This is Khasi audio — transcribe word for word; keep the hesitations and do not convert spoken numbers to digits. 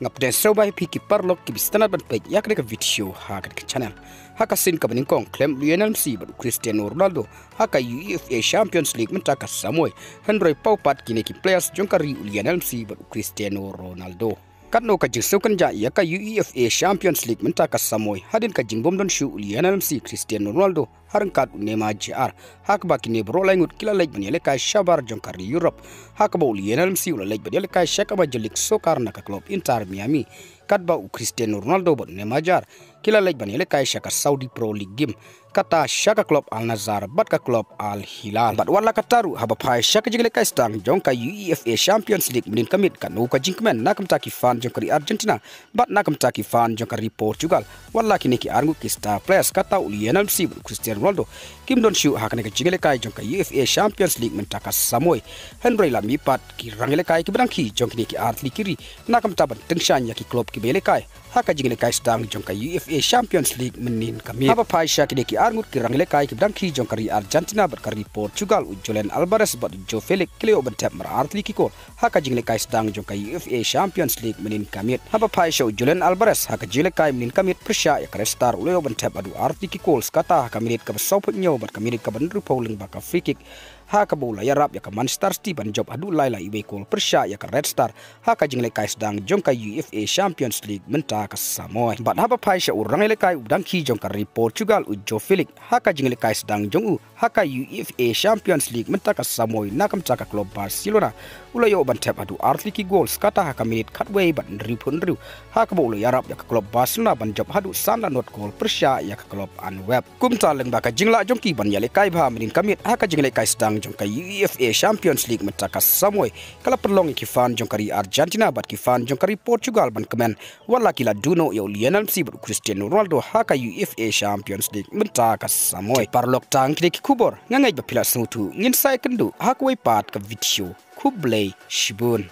Nga pdiang sngewbha ïa phi ki paralok kiba sngewtynnat ban peit ïa kane ka video ha kane ka channel. Ha ka sien kaba nyngkong, khlem u Lionel Messi bad u Cristiano Ronaldo ha ka UEFA Champions League mynta ka samoi, hynrei paw pat kine ki players jong ka ri, u Lionel Messi bad u Cristiano Ronaldo. Katno ka jingsngewkynjah ïa ka UEFA Champions League mynta ka samoi hadien ka jingbym don shuh u Lionel Messi, Cristiano Ronaldo, ha ryngkat u Neymar Junior, ha kaba kine baroh lai ngut ki la leit ban ïalehkai shabar jong ka ri Europe. Ha kaba u Lionel Messi u la leit ban ïalehkai sha ka Major League Soccer na ka club Inter Miami, katba u Cristiano Ronaldo bad u Neymar Junior ki la leit ban ïalehkai sha ka Saudi Pro League game, kata sha ka club Al Nassr bad ka club Al Hilal. Bad wat la katta ruh, haba phai sha ka jinglehkai sdang jong ka UEFA Champions League mynhynnin ka miet, katno ka jingkmen na ka bynta ki fan jong ka ri Argentina bad na ka bynta ki fan jong ka ri Portugal. Wat la kine ki arngut ki star players, kata u Lionel Messi bad u Cristiano Ronaldo, kim don shuh ha kane ka jinglehkai jong ka UEFA Champions League mynta ka samoi, hynrei la mih pat ki rangïalehkai kiba dang khie jong kine ki artylli ki ri na ka bynta ban tyngshaiñ ïa ki club kiba ïalehkai ha ka jinglehkai sdang jong ka UEFA Champions League mynhynnin ka miet. Haba phai sha kine ki arngut ki rangïalehkai kiba dang khie jong ka ri Argentina bad ka ri Portugal, u Julian Alvarez bad u Joao Felix ki la ïoh ban thep mar artylli ki kol ha ka jinglehkai sdang jong ka UEFA Champions League mynhynnin ka miet. Haba phai sha u Julian Alvarez, ha ka jinglehkai mynhynnin ka miet, pyrshah ïa ka Red Star u la ïoh ban thep haduh artylli ki kol, kata ha ka minit kaba sawphew hynñiew bad ka minit kaba hynriewphew lyngba ka free kick, ha kaba u la ïarap ïa ka Manchester City ban jop haduh lai la iwei kol pyrshah ïa ka Red Star ha ka jinglehkai sdang jong ka UEFA Champions League mynta ka samoi. Bad haba phai sha u rangïalehkai uba dang khie jong ka ri Portugal, u Joao Felix, ha ka jinglehkai sdang jong u ha ka UEFA Champions League mynta ka samoi na ka bynta ka club Barcelona, u la ïoh ban thep haduh artylli ki gols, kata ha ka minit khatwei bad hynriewphew hynriew, ha kaba u la ïarap ïa ka club Barcelona ban jop haduh san la not kol pyrshah ïa ka club Antwerp. Kumta lyngba ka jinglah jong ki ban ïalehkai bha mynhynnin ka miet ha ka jinglehkai sdang jong ka UEFA Champions League mynta ka samoi, ka la pynlong ïa ki fan jong ka ri Argentina bad ki fan jong ka ri Portugal ban kmen, wat la ki la duh noh ïa u Lionel Messi bad u Cristiano Ronaldo ha ka UEFA Champions League mynta ka samoi. Ki paralok, tang kine ki khubor, nga ngeit ba phi la sngewthuh. Ngin sa ïakynduh ha kawei pat ka video. Khublei shibun.